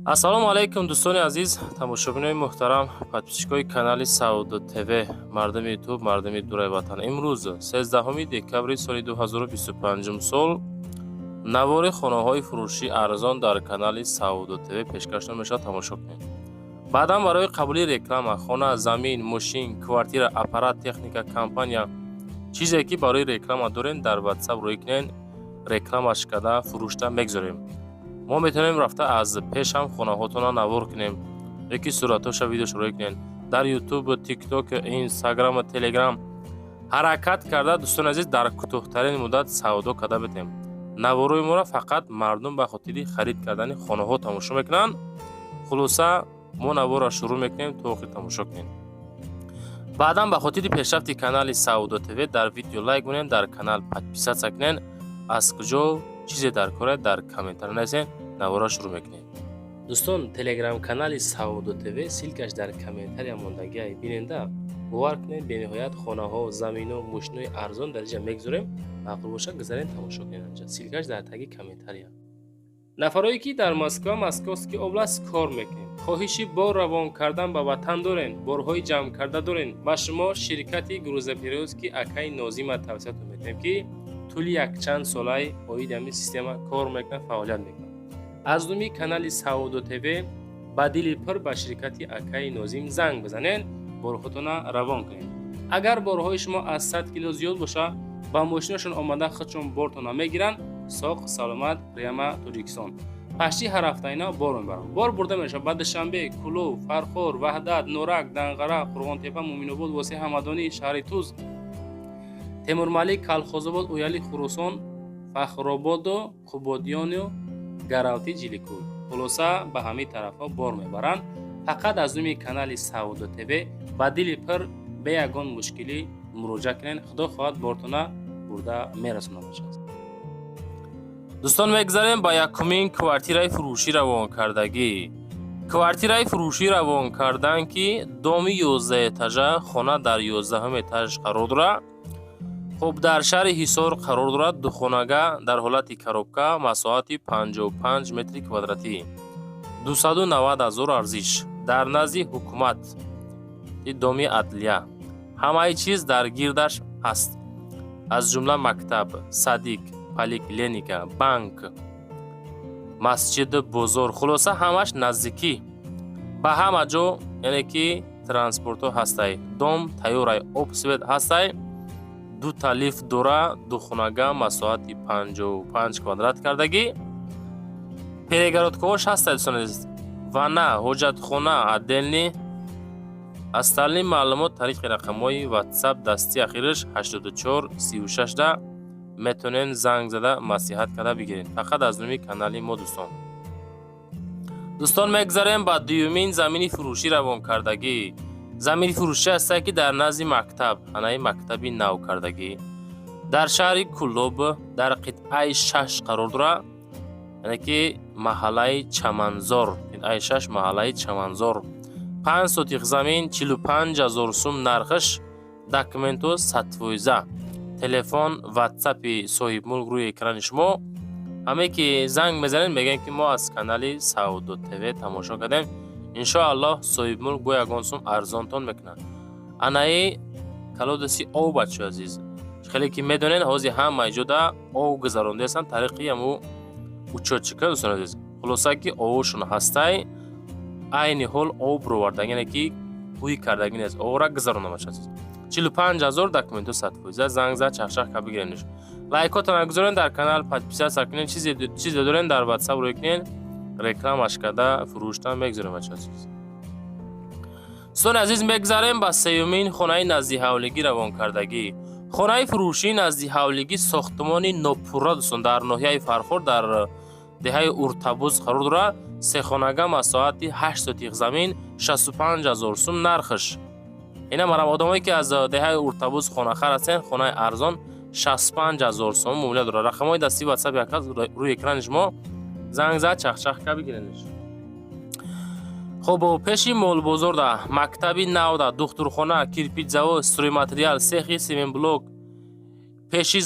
Ассалому алайкум, дӯстони азиз, тамошобинони муҳтарам, подписчикои канали Савдо ТВ, мардуми Ютуб, мардуми дураи ватан. Имрӯз, 13 декабри соли 2025 сол, навори хонаҳои фурӯшии арзон дар канали Савдо ТВ пешкаш мешавад, тамошо кунед. Баъдан барои қабули реклама, хона, замин, мошин, квартира, аппарат, техника, компания, чизе ки барои реклама дорем, дар Ватсап рӯй кунед, рекламаш карда, фурӯшта мегзорем. Мо метавонем рафта аз пешам хонаҳотонро навор кунем ёки суратҳоша, видеош рӯй кунем дар Ютуб, Тикток, Инстаграм, Телеграм. Ҳаракат карда, дӯстони азиз, дар кӯтоҳтарин муддат савдо карда битем. Наворои моро фақат мардум ба хотири харид кардани хонаҳо тамошо мекунанд. Хулоса, мо наворро шурӯъ мекунем, то охир тамошо кунем. Баъдан ба хотири пешрафти канали Савдо ТВ дар видео лайк кунед, дар канал подписаться кунед. Аз куҷо чизе дар кора, дар комментар нависед. Наворро шурӯъ мекунем. Дӯстон, Телеграм-канали Савдо ТВ, ссылкаш дар комментария мондагиай, биненда. Бовар кунед, бениҳоят хонаҳо, замино, мошинои арзон дар инҷа мегузорем. Маъқул бошад, гузарен, тамошо кунед анҷа, ссылкаш дар таги комментария. Нафарое ки дар Москва, Московский область кор мекунед, хоҳиши бор равон кардан ба ватан дорен, борҳои ҷамъ карда дорен, ба шумо ширкати грузоперевозки акаи Нозима тавсиятон метиҳем, ки тӯли якчанд солаи оиди ҳамин система кор мекунад, фаъолият мекунад. Аз номи канали Савдо ТВ ба дили пур ба ширкати акаи Нозим занг бизанед, борҳотона равон кунед. Агар борҳои шумо аз 100 кило зиёд боша, ба мошинашон омада, худшон бортона мегиранд, соқ саломат прямо Тоҷикистон. Пашти ҳар ҳафта ина бор мебаранд. Бор бурда мешавад ба Душанбе, Кӯлоб, Фархор, Ваҳдат, Норак, Данғара, Қурғонтепа, Муъминобод, Восеъ, Ҳамадонӣ, шаҳри Туз, Темурмалик, Калхозобод, Ояли, Хуросон, Фахрободу Қубодиёну Гаравти, Ҷиликӯл. Хулоса, ба ҳамин тарафҳо бор мебаранд. Фақат аз номи канали Савдо ТВ ба дили пур, бе ягон мушкилӣ муроҷиат кунед. Худо хоҳад, бортона бурда мерасонад. Дӯстон, мегзарем ба якумин квартираи фурӯшӣ равонкардагӣ. Квартираи фурӯшӣ равон кардан, ки доми 11 этажа, хона дар 11-ум этаж қарор дорад. Хуб, дар шаҳри Ҳисор қарор дорад. Духонага дар ҳолати коробка, масоҳати 55 метри квадратӣ, 290 ҳазор арзиш. Дар назди ҳукумат, доми адлия, ҳамаи чиз дар гирдаш ҳаст, аз ҷумла мактаб, садик, поликлиника, банк, масҷиду бозор. Хулоса, ҳамаш наздикӣ ба ҳама ҷо, яъне ки транспортҳо ҳастай. Дом тайёрай, об, свет ҳастай, дута лифт дора. Духонага, масоҳати 55 квадрат кардагӣ, перегородкаҳош ҳастай, дӯстони азиз, ванна, ҳоҷатхона отдельный. Остальные маълумот тариқи рақамҳои Ватсап, дасти ахираш 84 36 да метавонед занг зада, маслиҳат карда бигиред. Фақат аз номи канали мо, дӯстон. Дӯстон, мегзарем ба дуюмин замини фурӯшӣ равонкардагӣ. Замини фурӯшӣ ҳастае, ки дар назди мактаб, анаи мактаби навкардагӣ, дар шаҳри Кӯлоб, дар қитъаи 6 қарор дорад, яъне ки маҳаллаи Чаманзор, қитъаи 6, маҳаллаи Чаманзор. 5 сотих замин, 45 000 сум нархаш, документҳо 100%. Телефон, Ватсапи соҳибмулк рӯи экрани шумо. Ҳаме ки занг мезанед, мегӯем, ки мо аз канали Савдо ТВ тамошо кардем. Иншоаллоҳ, соҳибмулк бо ягон сум арзонтон мекунад. Анаи колодези об, бачаҳои азиз, хеле ки медонед, ҳозир ҳама ҷода об гузарондаастанд тариқи ҳаму учётчика. Дӯстони азиз, хулоса, ки овошон ҳастай. Айни ҳол об ровардан, яъне ки ҳуй кардагӣ нест, овора гузаронда, бачаҳои азиз. 45 000, документҳо 100%. Занг зад, чахчах ка бигиренш. Лайкотона гузорен, дар канал подписаться кунед. Чизе дорен, дар Ватсап рӯй кунед, рекламаш карда, фурӯштан мегузорем, бачаҳои азиз. Дӯстони азиз, мегзарем ба сеюмин хонаи наздиҳавлигӣ равонкардагӣ. Хонаи фурӯшии наздиҳавлигӣ, сохтмони нопурра, дӯстон, дар ноҳияи Фархор, дар деҳаи Уртабуз қарор дорад. Сехонага, масоҳати 8 сотих замин, 65 000 сум нархаш. Ина марам, одамое ки аз деҳаи Уртабуз хонахар ҳастен, хонаи арзон 65 000 сум муомила дорад. Рақамҳои дастии Ватсап яказ рӯи экрани шумо, занг зад, чахчах ка бигиренш. Хуб, пеши молбозорда, мактаби навда, духтурхона, кирпичзавод, стройматериал, сехи семенблок, пеши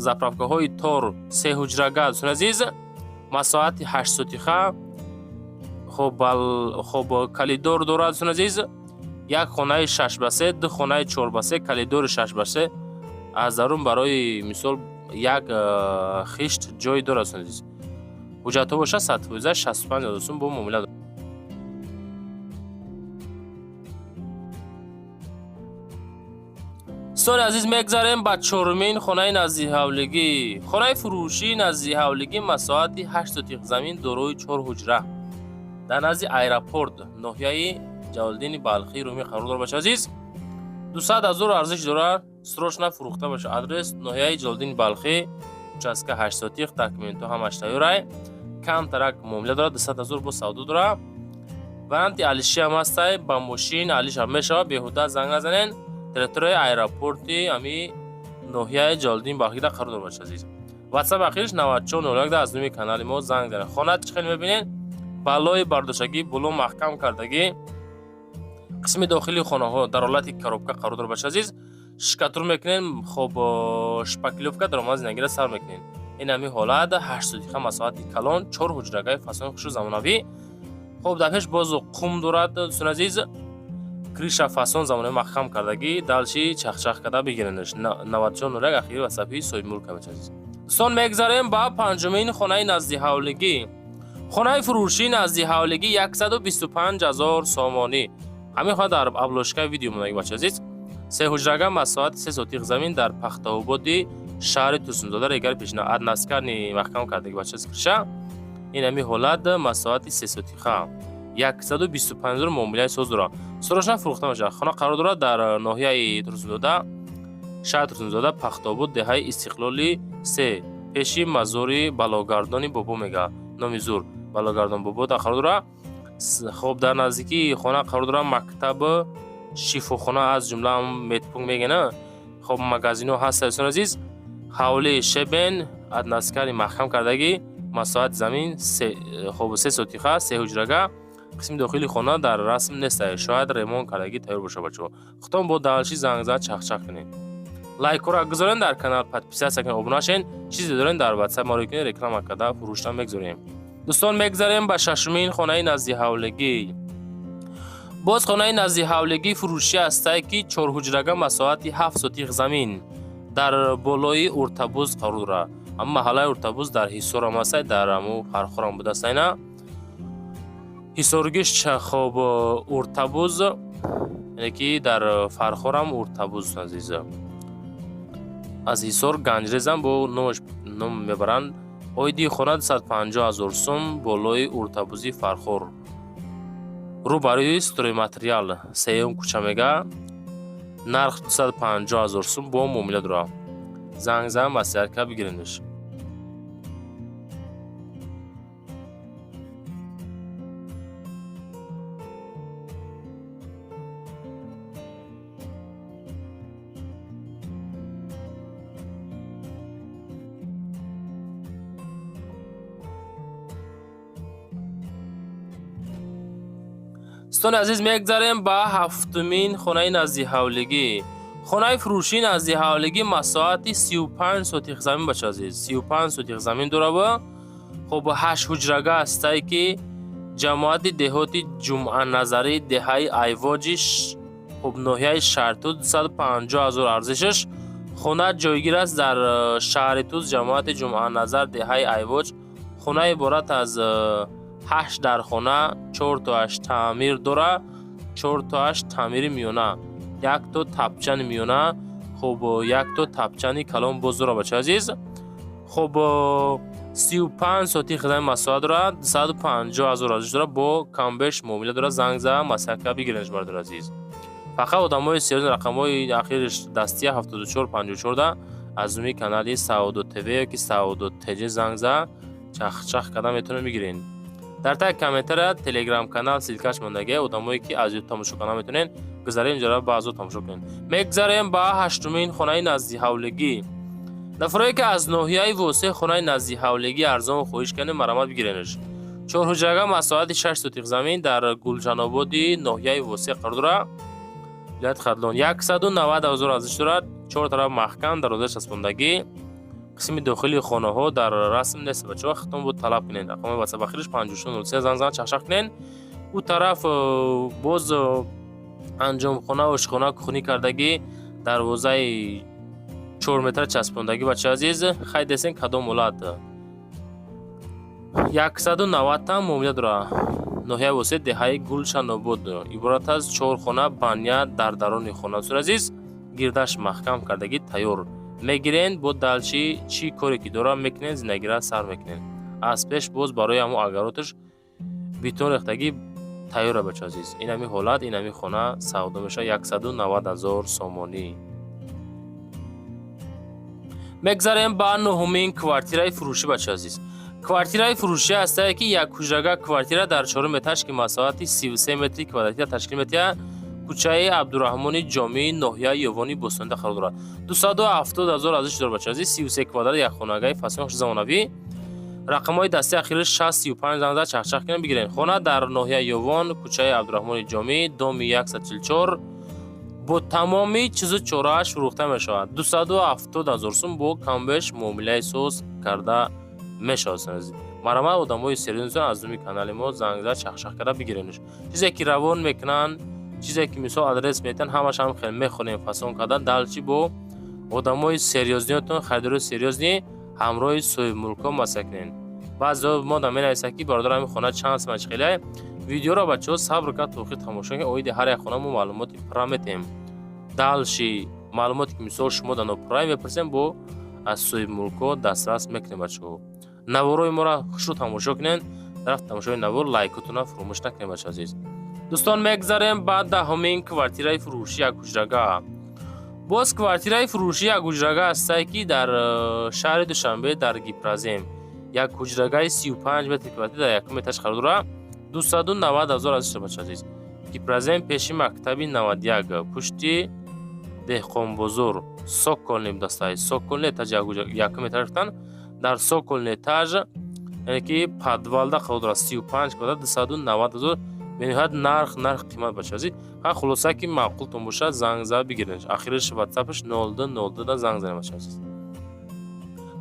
заправкаҳои тор, сеҳуҷрага. Дӯстони азиз, масоҳати 8 сотиха. Хоб, коридор дорад, дӯстони азиз. Як хонаи 6 ба 3, ду хонаи 4 ба 3, коридори 6 ба 3, аз дарун барои мисол як хишт ҷой дорад, дӯстони азиз. Ҳуҷҷатҳо бошад 100%, 65 000 сум бо муомила. Дӯстони азиз, мегзарем ба чорумин хонаи наздиҳавлигӣ. Хонаи фурӯшии наздиҳавлигӣ, масоҳати 8 сотих замин, дорои чор ҳуҷра, дар назди аэропорт, ноҳияи Ҷалолиддини Балхии Румӣ қарор дорад, бача азиз. 200 000 арзиш дорад, срочно фурӯхта бошад. Адрес: ноҳияи Ҷалолиддини Балхӣ, участка 8 сотих, документҳо ҳамаш тайёрай, камтарак муомила дорад, 200 000 бо савдо дорад. Варианти алишиам ҳастай, ба мошин алишам мешавад, беҳуда занг назанен. Территорияи аэропорти ами ноҳияи Ҷалолиддини Балхида қарор дорад, бача азиз. Ватсап ахириш 9401, аз номи канали мо занг занед. Хона чӣ хел мебинед, балои бардоштагӣ, було маҳкам кардагӣ. Қисми дохили хонаҳо дар ҳолати коробка қарор дорад, бача азиз. Штукатур мекунем, хоб, шпаклёвка, даромад зиндагиро сар мекунем. Ин ҳами ҳолат, 8 сотиха масоҳати калон, чор ҳуҷрагаи фасони хушу замонавӣ. Хоб, дар пеш боз қум дорад, дӯстони азиз. Крыша фасон замонави маҳкам кардагӣ, дальше чахчах карда бигиренаш. 9401 ахири ватсапи соҳибмулка, бача азиз. Дӯстон, мегзарем ба панҷумин хонаи наздиҳавлигӣ. Хонаи фурӯшии наздиҳавлигӣ, 125 000 сомонӣ. Ҳамин хона дар обложкаи видео мондаги, бача азиз. Се ҳуҷрага, масоҳати 3 сотих замин, дар Пахтаободи шаҳри Турсунзода, регари пешина, односкатный маҳкам кардаги, бача, крыша. Ин ҳами ҳолат, масоҳати 3 сотиха, 125 000, муомилаи соз дорад, срочно фурӯхта мешавад. Хона қарор дорад дар ноҳияи Турсунзода, шаҳри Турсунзода, Пахтобод, деҳаи Истиқлоли се, пеши мазори Балогардони бобо мега, номи зур Балогардон бобо дар қарор дорад. Хоб, дар наздикии хона қарор дорад мактаб, шифохона, аз ҷумла медпункт мегена. Хоб, магазинҳо ҳаст, дӯстони азиз. Ҳавлии щебень, односкатный маҳкам кардагӣ, масоҳати замин хоб 3 сотиха, се ҳуҷрага. Қисми дохили хона дар расм нест, шояд ремонт кардагӣ тайёр бошад, бачаҳо. Худтон бо дальше занг зад, чахчах кунед. Лайкҳоро гузорен, дар канал подписаться кунед, обуна шавед. Чизе дорен, дар ватсап маро кунед, реклама карда фурӯшта мегузорем. Дӯстон, мегзарем ба шашумин хонаи наздиҳавлигӣ. Боз хонаи наздиҳавлигӣ фурӯшӣ ҳастае, ки чорҳуҷрага, масоҳати 7 сотих замин, дар болои Уртабуз қарор дорад. Ҳама маҳаллаи Уртабуз дар Ҳисорам ҳастай, дар ҳаму Фархорам будастай, на Ҳисоргиш. Хоб, Уртабуз, яъне ки дар Фархорам Уртабуз, азиз. Аз Ҳисор Ганҷрезам бо номаш ном мебаранд. Оиди хона 250 000 сум, болои Уртабузи Фархор, рӯ барои стройматериал, сеюм кӯча мега. Нарх 250 000 сум, бо муомила дорад. Занг зан, маслиҳат кард, бигиренаш. Дӯстони азиз, мегзарем ба ҳафтумин хонаи наздиҳавлигӣ. Хонаи фурӯшии наздиҳавлигӣ, масоҳати 35 сотих замин, бача азиз, 35 сотих замин дорава. Хоб, ҳашт ҳуҷрага ҳастае, ки ҷамоати деҳоти Ҷумъаназарӣ, деҳаи Айвоҷи, хоб, ноҳияи Шаҳритуз, 250 000 арзишаш. Хона ҷойгир аст дар шаҳри Туз, ҷамоати Ҷумъаназар, деҳаи Айвоҷ. Хона иборат аз ҳашт дархона, чортоаш таъмир дорад, чортоаш таъмири миёна, якто тапчани миёна, хуб, якто тапчани калон боз дорад, бача азиз. Хуб, 35 сотих замин масоҳат дорад, 250 000 арзиш дорад, бо камбеш муомила дорад. Занг за, маслиҳат кард, бигиренаш, бародари азиз. Фақат одамои серьёзный, рақамҳои ахириш дастия 7454 аз рӯи канали Саодо ТВ ёки Саодо ТЖ занг за, чахчах карда метавонед бигирен. Дар таги комментария телеграм канал ссылкаш мондагия. Одамое ки аз ютуб тамошо карда метавонед, гузарем инҷора, баъзо тамошо кунед. Мегзарем ба ҳаштумин хонаи наздиҳавлигӣ. Нафарое ки аз ноҳияи Восеъ хонаи наздиҳавлигӣ арзон хоҳиш кардем, марамат бигиренаш. Чорҳуҷрага, масоҳати 6 сотих замин, дар Гулшанободи ноҳияи Восеъ қарор дорад, вилояти Хатлон. 190 000 арзиш дорад. Чор тараф маҳкам, дарвоза часпондагӣ. Қисми дохили хонаҳо дар расм нест, бачаҳо, худтон буд талаб кунед. Рақами ватсап ахириш 5603, занг зан, чахчах кунед. Ӯ тараф боз анҷомхона, ошхона, кухни кардагӣ, дарвозаи 4 метра часпондагӣ. Бачаи азиз, хай десен, кадом ҳолат 190 там муомила дорад. Ноҳияи Восеъ, деҳаи Гулшанобод, иборат аз чор хона, баня дар дарони хона. Дӯстони азиз, гирдаш маҳкам кардагӣ, тайёр мегирен. Бо дальше чӣ коре ки дора мекунен, зиндагира сар мекунен. Аз пеш боз барои ҳамо огород аш бетон рехтагӣ, тайёра. Бача азиз, ин ҳами ҳолат, ин ҳами хона савдо мешавад 190 000 сомонӣ. Мегзарем ба нуҳумин квартираи фурӯшӣ. Бача азиз, квартираи фурӯшӣ ҳастае, ки якҳуҷрага квартира дар чорум этаж, ки масоҳати 33 метри квадратиро ташкил медиҳад, кӯчаи Абдураҳмони Ҷомии, ноҳияи Ёвони Бостонда қарор дорад. 270 000 арзиш дорад. Бача азиз, 33 квадрат, якхонагаи фасони замонавӣ. Рақамҳои дастии ахириш 635, занг зад, чахчах кунед, бигиред. Хона дар ноҳияи Ёвон, кӯчаи Абдураҳмони Ҷомӣ, доми 144, бо тамоми чизу чорааш фурӯхта мешавад. 270 000 сум, бо камбеш муомилаи соз карда мешавад. Марҳамат, одамои серьёзный аз думи канали мо занг зад, чахчах карда бигиренш. Чизе ки равон мекунанд, чизе ки мисол адрес метиҳанд, ҳамаш ҳам хел мехонем, фасон карда. Дальше бо одамои серьёзный отон, харидорои серьёзный ҳамроҳи соҳибмулкҳо масъала кунед. Баъзеҳо мо да менависанд, ки бародар, ҳамин хона чанд сомон, чӣ хеле. Видеоро, бачаҳо, сабр кард, то охир тамошо кунед. Оиди ҳар як хона мо маълумоти пурра метиҳем. Дальше маълумоте ки мисол шумо да нопурра мепурсем, бо аз соҳибмулкҳо дастрас мекунем. Бачаҳо, наворои моро хушрӯ тамошо кунед. Дар вақти тамошои навор лайкотонро фуромӯш накунед, бача азиз. Дӯстон, мегзарем ба 10-умин квартираи фурӯши якҳуҷрага. Боз квартираи фурӯши якҳуҷрага ҳастае, ки дар шаҳри Душанбе, дар Гипрозем, як ҳуҷрагаи 35 метри квадратӣ дар якум этаж қарор дорад. 290 000 арзиш дорад. Бача азиз, Гипрозем, пеши мактаби 91, пушти деҳқонбозор, цокольный дастаи цокольный этаж, якум этаж гуфтан, дар цокольный этаж, яъне ки подвал да қарор дорад. 35 квадрат, 290 000. Бениҳоят нарх қимат, бача азиз. Ха, хулоса, ки маъқултон бошад, занг зад, бигиред. Ахириш ватсапаш 0202 да занг занед. Бача азиз,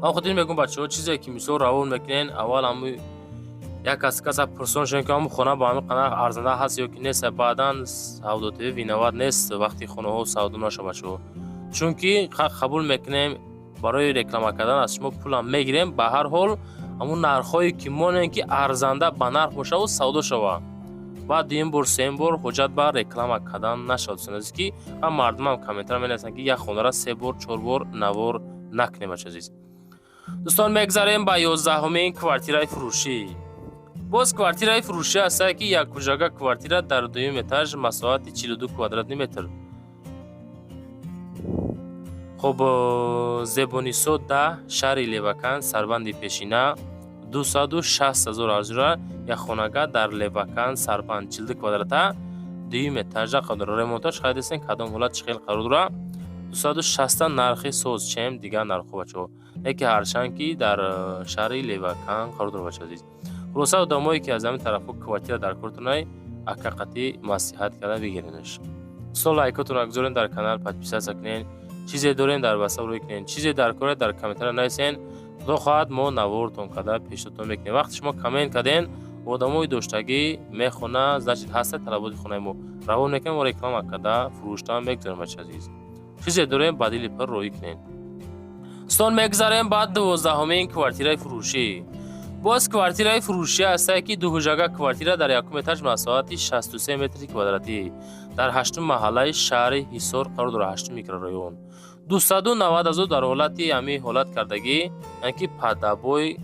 ман хотир мегӯм, бачаҳо, чизе ки мисол равон мекунен, аввал ҳамун як кас каса пурсон шавем, ки ҳамун хона ба ҳамин қадар арзанда ҳаст ё ки нест. Баъдан Савдо ТВ виноват нест, вақти хонаҳо савдо нашавад, бачаҳо, чунки қабул мекунем, барои реклама кардан аз шумо пулам мегирем. Ба ҳар ҳол, ҳамун нархҳое ки монем, ки арзанда ба нарх бошаву савдо шавад, баъд дуюм бор, сеюм бор ҳоҷат ба реклама кардан нашавад. Дӯстони азиз, ки ҳам мардумам комментар менависанд, ки як хонара се бор, чор бор навор накунем. Бача азиз, дӯстон, мегзарем ба 11-умин квартираи фурӯшӣ. Боз квартираи фурӯшӣ ҳастае, ки якҳуҷрага квартира дар дуюм этаж, масоҳати 42 квадратный метр. Хоб, Зебонисо 10, шаҳри Левакан, сарбанди пешина, 260 000 арзиш. Як хонага дар Левакан, сарбанд, 42 квадрата, дуюм этажа қарор дорад. Ремонташ харидастем, кадом ҳолат, чӣ хел қарор дорад. 260 нархи соз, чем дигар нархҳо, бачаҳо, яке ҳарчанд ки дар шаҳри Левакан қарор дорад. Бача азиз, хулоса, одамое ки аз ҳамин тарафҳо квартира дар кортонай, акақатӣ маслиҳат карда бигиренаш. Дӯстон, лайкотонро гузорен, дар канал подписаться кунен. Чизе дорем, дар ватсап рӯй кунен. Чизе дар коре, дар комментария нависен. Худо хоҳад, мо навортон карда пешнотон мекунем. Вақте шумо коммент карден, одамои доштагӣ мехона, значит, ҳаста талаботи хонаи мо, равон мекунем, мо реклама карда фурӯштан мегузорем. Бача азиз, чизе дорем, ба дили пур роҳӣ кунем. Дӯстон, мегзарем ба 12-умин квартираи фурӯшӣ. Боз квартираи фурӯшӣ ҳастае, ки дуҳуҷрага квартира дар якум этаж, масоҳати 63 метри квадратӣ, дар ҳаштум маҳаллаи шаҳри Ҳисор қарор дорад, ҳаштум микрорайон, 290 000. Дар ҳолати ҳамин ҳолат кардагӣ, яъне ки под обои,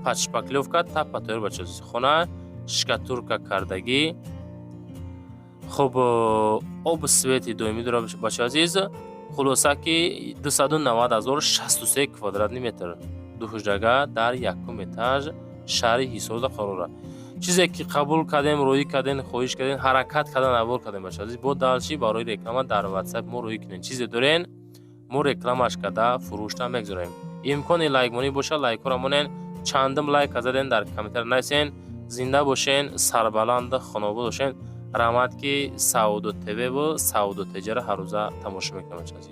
под шпаклёвка, тапа тайёр. Бача, хона штукатурка кардагӣ. Хуб, об, свет и доимӣ дорад. Бача азиз, хулоса, ки 290 000, 63 квадратный метр, дуҳуҷрага дар якум этаж, шаҳри Ҳисорда қарор дорад. Чизе ки қабул кардем, роҳӣ кардем, хоҳиш кардем, ҳаракат кардан, навор кардем. Бача азиз, бо дальше барои реклама дар ватсап мо роҳӣ кунем. Чизе дорен, мо рекламаш карда фурӯшта мегузорем. Имкони лайкмонӣ бошад, лайкҳоро монен. Чандум лайк заден, дар комментар нависен. Зинда бошен, сарбаланду хонобод бошен. Раҳмат, ки Савдо ТВву Савдо ТЖро ҳаррӯза тамошо мекунам. Бача азиз.